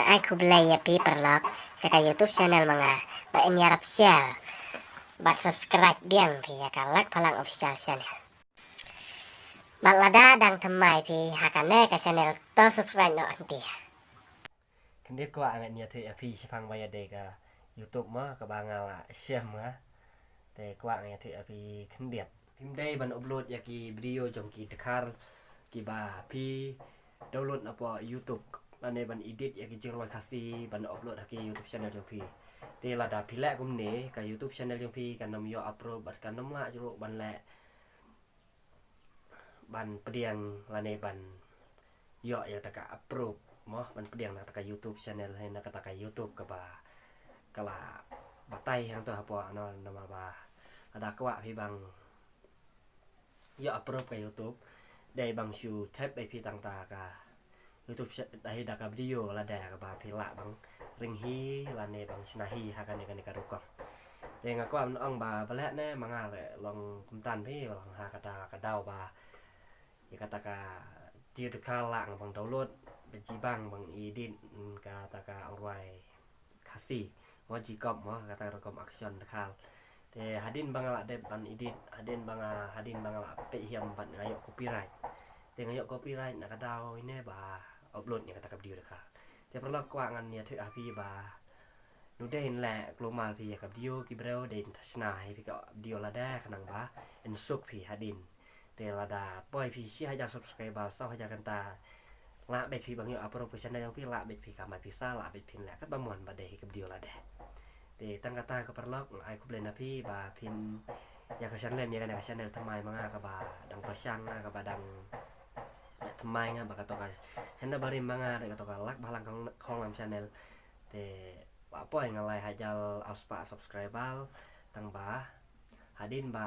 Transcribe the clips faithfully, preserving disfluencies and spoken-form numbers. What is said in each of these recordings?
Ai khublei ïa phi paralok sha ka YouTube channel ma nga. Ba yn ïarap share bad subscribe biang phi ïa ka Lak Bhalang Official Channel. Bad lada dang thymmai phi ha kane ka channel to subscribe noh hangta. Khyndiat kwah ngan ïathuh ïa phi shaphang ba ïadei ka YouTube mo kaba nga la shem nga. Te kwah ngan ïathuh ïa phi khyndiat. Phim dei ban upload ïa ki video jong ki dkhar kiba phi download na pdeng YouTube lane ban edit ïa ki jingrwai Khasi ban upload ha ki YouTube channel jong phi. Te lada phi leh kumne ka YouTube channel jong phi kan ym ïoh approve bad kan ym lah jruk ban leh ban pdiang lane ban ïoh ïa kata ka approve mo ban pdiang na kata ka YouTube channel hi na kata ka YouTube kaba ka la batai hangto hapoh no namar ba lada kwah phi ban ïoh approve ka YouTube dei ban shu thep ai phi tang ta ka YouTube dei da ka video lada kaba phi lah ban ring hi lane ban shna hi ha kane kane ka rukom. Te nga kwah ban ong ba balei ne ma nga re long kumtan phi long ha kata ka daw ba ïa kata ka video dkhar lah nga ban download ba jibang ban edit kata ka jingrwai Khasi mo jikop mo kata ka rukom action dkhar. Te hadien ba nga la dep ban edit hadien ba nga hadien ba nga la peit hiam bad nga ïoh copyright. Te nga ïoh copyright na ka daw ine ba upload ïa kata ka video dkhar. Te paralok kwah ngan ïathuh ha phi ba nu dei nleh klumar phi ïa ka video ki briew dei nta shna hi phi ka video lada khnang ba yn suk phi hadien. Te lada poi phi shi hajar subscriber saw hajar kynta lah beit phi ban ïoh approve ka channel jong phi lah beit phi kamai pisa lah beit phi nleh kat ba mon ba dei hi ka video lada. Te tang kata ka paralok ai khublei na phi ba phin ïa ka channel ïa kane ka channel thymmai ma nga kaba dang pyrshang nga kaba dang thymmai nga ba kato ka channel barim ma nga dei kato ka Lak Bhalang Khonglam channel. Te ba poi nga lai hajar arspah subscriber tang ba hadien ba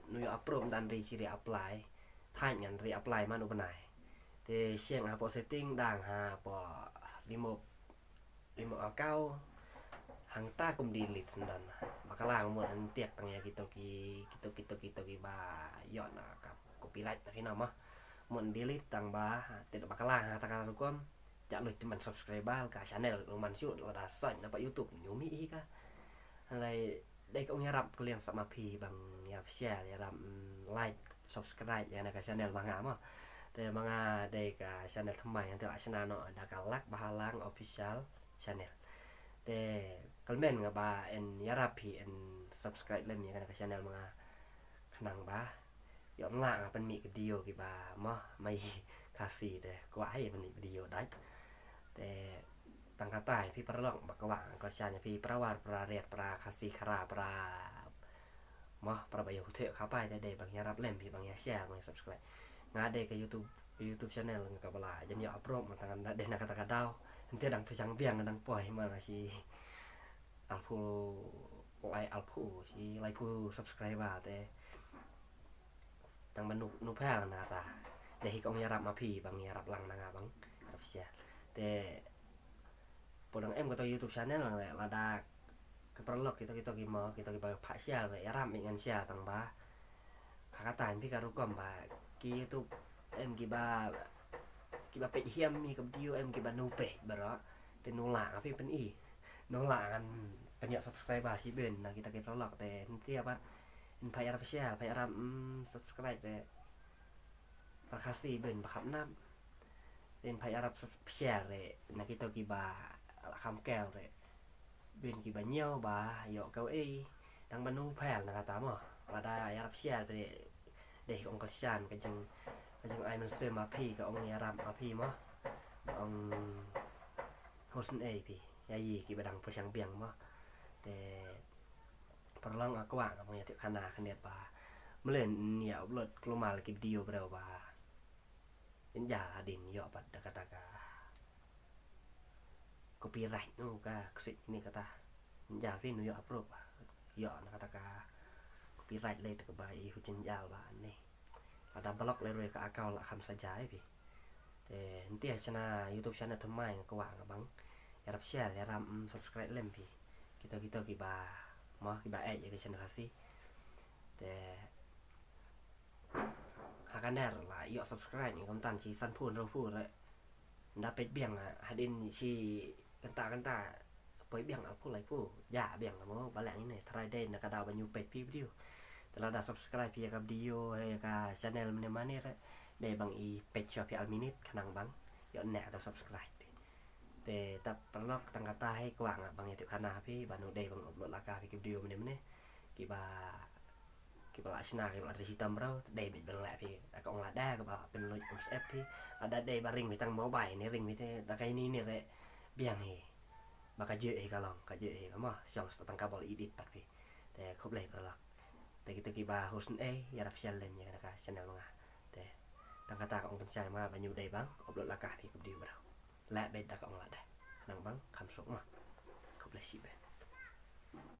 nu ïoh approve tang ri shi ri apply thait ngan ri apply man u bnai. Te sheng hapoh setting dang hapoh remove remove account hangta kum delete sendon ba ka lang mut an tiak tang ïa kito ki kito kito kito ki ba ïoh na ka copyright na kino mah mut delete tang ba te ba ka lang ha ta ka rukom ja luit teman subscriber ka channel ruman shu lada sign na pa YouTube nyumi hi ka. Alai dei ka ong ïarap ka liang sa ma phi bang ïarap share ïarap like subscribe ïa na ka channel ba nga mo. Te ma nga dei ka channel thymmai nga te la shna no da ka Lak Bhalang Official Channel. Te kylmen nga ba yn ïarap phi yn subscribe lem ïa ka channel ma nga khnang ba ïoh nga nga pynmih ka video kiba mo mai Khasi te kwah hi pynmih video dait. Te tang kata phi paralok ba kwah nga kyrshan phi para war para riat para Khasi khara para mo para ba ïoh thek khapai te dei bang ïarap lem phi bang ïa share bang ïa subscribe. Nga dei ka YouTube YouTube channel nga ka bala jan ïa approve ma tang da dei na kata ka daw. Ente dang pyrshang biang dang poi ma nga shi alphu lai alphu shi lai phu subscriber te tang ban nu nu phel na kata dei hi kong ïarap ma phi bang ïarap lang na nga bang ïarap share te podang em kato YouTube channel lang lada ka paralok kito kito ki mo kito ki ba pha share ïarap mi ngan share tang ba ha kata phi ka rukom ba ki YouTube em ki ba ki ba peit hiam mi ka video em ki ba nu peit bro te nu la phi pyn i nu la ngan pynïoh subscriber shi ben na kita ki paralok te nti apa in pha ïarap share pha ïarap subscribe te para Khasi ben ba khap nap te in pha ïarap share te na kito ki ba la kham kew te ben ki ba ñiew ba ïoh kew ei tang ba nu phel na kata mo lada ïarap share te dei kong kyrshan ka jing ka jing ai mynsiem ma phi ka ong ïarap ma phi mo ka ong hosn ei phi ïa i ki ba dang pyrshang biang mo te paralok nga kwah nga bang ïa thik khana khyndiat ba mlen ïa upload klumar ki video breu ba in ja hadin ïoh pat da kata ka copyright nu ka ksik ni kata in ja phi nu ïoh approve ïoh na kata ka copyright le ta ka ba i hu chin jal ba ni ada block le roi ka account la kham sa jai phi te nti chana YouTube channel thymmai nga kwah nga bang ïarap share ïarap subscribe lem phi kito kito ki ba mo ki ba eh ïa ka channel Khasi te ha ka ner la ïoh subscribe ni kumtan chi san phun ro phun re Da peit biang, ah, hadien shi kynta kynta poi biang, ah, pulai pu. Ja biang ka mo, ba leh ine, tharai dei na ka daw ba ñiew peit phi video. Te lada subscribe phi ïa ka video, ïa ka channel mynne mynne re, dei bang i peit shuwa phi ar minit khnang bang ïoh ne to subscribe phi. Te tap paralok, tang kata hi kwah nga bang ïathuh khana phi ba naduh dei bang upload la ka phi ki video mynne mynne, kiba kiba la shna, kiba la trei shitom bro, dei beit ban leh phi da ka ong lada, kiba la pynlut WhatsApp phi. Lada dei ba ring phi tang mobile ne ring phi te, da ka ine ine re biang hi. Ba ka jyh hi ka long, ka jyh hi ka mo, shong sa tang ka bol edit pat phi. Te khublei paralok. Te kito kiba host ne, ïarap share lem ïa ka channel ma nga. Te tang kata ka ong pynshai ma nga ba ñiew dei bang upload la ka phi ki video bro. Leh beit da ka ong lada, khnang bang kham suk mo. Khublei shibun.